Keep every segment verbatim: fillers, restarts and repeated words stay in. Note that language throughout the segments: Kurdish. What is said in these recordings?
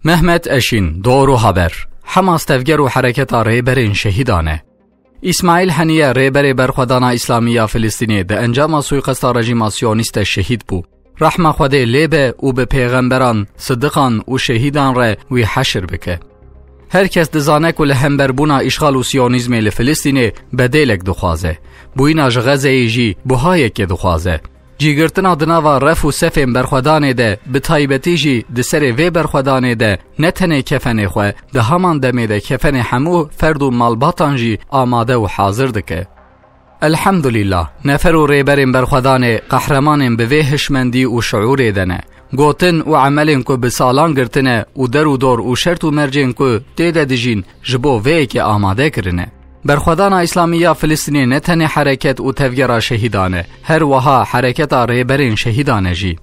Mehmet Eşîn, Doğru Haber. Hamas tevger û hereketa rêberên şehîdan e. Îsmaîl Heniye, rêberê Berxwedana Îslamî ya Filistînê, di encama suîqesta rejîma siyonîst de şehîd bû. Rehma Xwedê lê be û bi pêxemberan, sidiqan û şehîdan re wî heşir bike. Her kes dizane ku li hemberbûna îşxal û siyonîzmê li Filistînê bedêlek dixwaze. Bûyîna ji Xezeyê jî buhayekê dixwaze. Cîgirtina di nava ref û sefên berxwedanê de, bi taybetî jî di serê vê berxwedanê de, ne tenê kefenê xwe, di heman demê de kefenê hemû ferd û malbatan jî amade û hazir dike. Elhemdulîllah, nefer û rêberên berxwedanê, qehremanên bi vê hişmendî û şiûrê de ne. Gotin û emelên ku bi salan girtine û der û dor û şert û mercên ku tê de dijîn, ji bo vê yekê amade kirine. Berxwedana Îslamî ya Filistînê ne tenê hereket û tevgera şehîdan e, her wiha hereketa rêberên şehîdan e jî.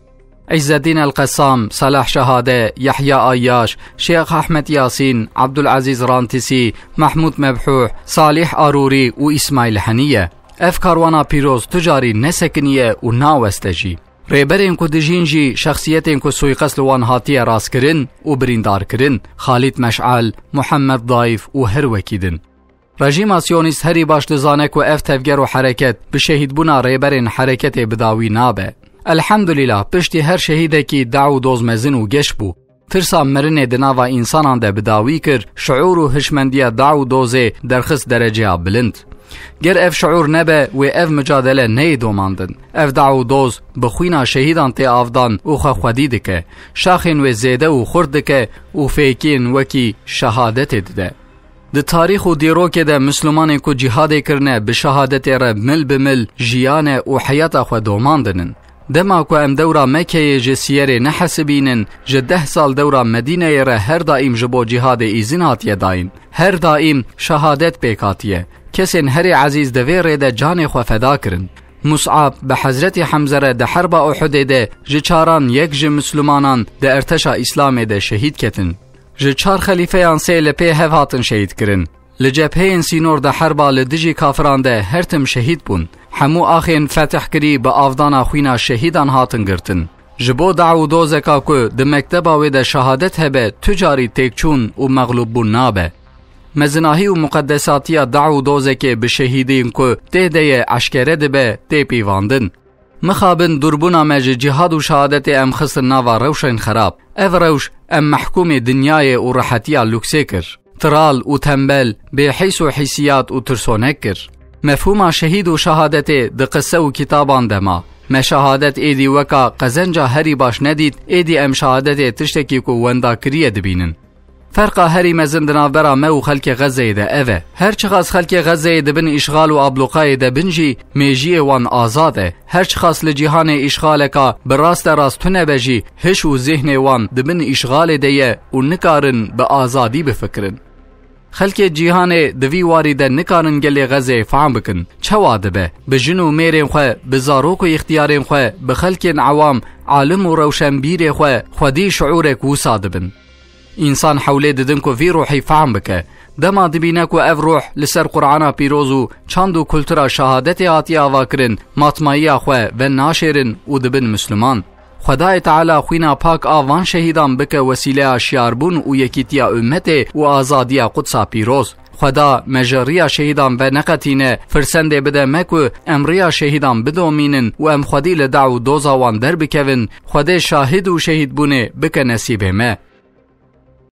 Îzzedîn El Qessam, Salah Şehade, Yehya Ayyaş, Şêx Ahmed Yasîn, Abdulazîz Rantisî, Mahmud Mebhûh, Salih Arûrî û Îsmaîl Heniye. Ev karwana pîroz tu carî nesekiniye û naweste jî. Rêberên ku dijîn jî şexsiyetên ku suîqest li wan hatiye rastkirin û birîndarkirin, Xalîd Meş'al, Muhammed Daîf û her wekî din. Rejîma siyonîst herî baş dizane ku ev tevger û hereket bi şehîdbûna rêberên hereketê bi dawî nabe. Elhemdulîlah, piştî her şehîdekî da û doz mezin û geş bû. Tirsa mirinê di nava însanan de bi dawî kir, şiûr û hişmendiya da û dozê derxist dereceya bilind. Ger ev şiûr nebe, wê ev micadele neyê domandin. Ev da û doz bi xwîna şehîdan tê avdan û xwe xwedî dike. Şaxên wê zêde û xurt dike û fêkiyên wekî şehadetê dide. Di tarîx û dîrokê de Mislimanên ku cîhadê kirine, bi şehadetê re mil bi mil jiyane û heyata xwe domandinin. Dema ku em dewra Mekeyê ji Siyerê nehesibînin, ji deh sal dewra Medîneyê re her daîm ji bo cîhadê îzin hatiye dayîn. Her daîm şehadet pêk hatiye. Kesên herî ezîz di vê rê de canê xwe feda kirin. Mus'ab bi Hezretî Hemze re di herba Uhudê de ji çaran yek ji Mislimanan di erteşa Îslamê de şehîd ketin. Ji çar xelîfeyan sê li pê hev hatin şehîd kirin. Li cepheyên sînor de herba li dijî kafiran de her tim şehîd bûn. Hemû axên fetihkirî bi avdana xwîna şehîdan hatin girtin. Ji bo da û dozeka ku di mekteba wê de şehadet hebe, tu carî têkçûn û mexlûbbûn nabe. Mezinahî û muqedesatiya da û dozekê bi şehîdên ku tê de ye eşkere dibe, tê pîvandin. Mixabin dûrbûna me ji cîhad û şehadetê em xistin nava rewşên xerab. Ev rewş em mehkûmê dinyayê û rehetiya lûksê kir. Tiral û tembel, bêhîs û hîsiyat û tirsonek kir. Mefhûma şehîd û şehadetê di qise û kitaban de ma. Me şehadet êdî weka qezenca herî baş nedît, êdî em şehadetê tiştekî ku wenda kiriye dibînin. Ferqa herî mezin di navbera me û xelkê Xezeyê de ev e. Her çiqas xelkê Xezeyê di bin îşxal û ablûqayê de bin jî, mêjiyê wan azad e. Her çiqas li cîhanê îşxaleka bi raste rast tune be jî, hiş û zêhnê wan di bin îşxalê de ye û nikarin bi azadî bifikirin. Xelkê cîhanê di vî warî de nikarin gelê Xezeyê fehm bikin. Çawa dibe? Bi jin û mêrên xwe, bi zarok û îxtiyarên xwe, bi xelkên ewam, alim û rewşenbîrê xwe, xwedî şiûrek wisa dibin. Însan hewlê didin ku vî ruhî fehm bike. Dema dibîne ku ev ruh li ser Qur'ana pîroz û çand û kultura şehadetê hatiye avakirin, matmayiya xwe venaşêrin û dibin Misliman. Xwedayê Teala xwîna pak a van şehîdan bike wesîleya şiyarbûn û yekîtiya ummetê û azadiya Qudsa pîroz. Xweda me ji riya şehîdan veneqetîne, firsendê bide me ku em riya şehîdan bidomînin û em xwedî li da û doza wan derbikevin, Xwedê şahid û şehîdbûnê bike nesîbê me.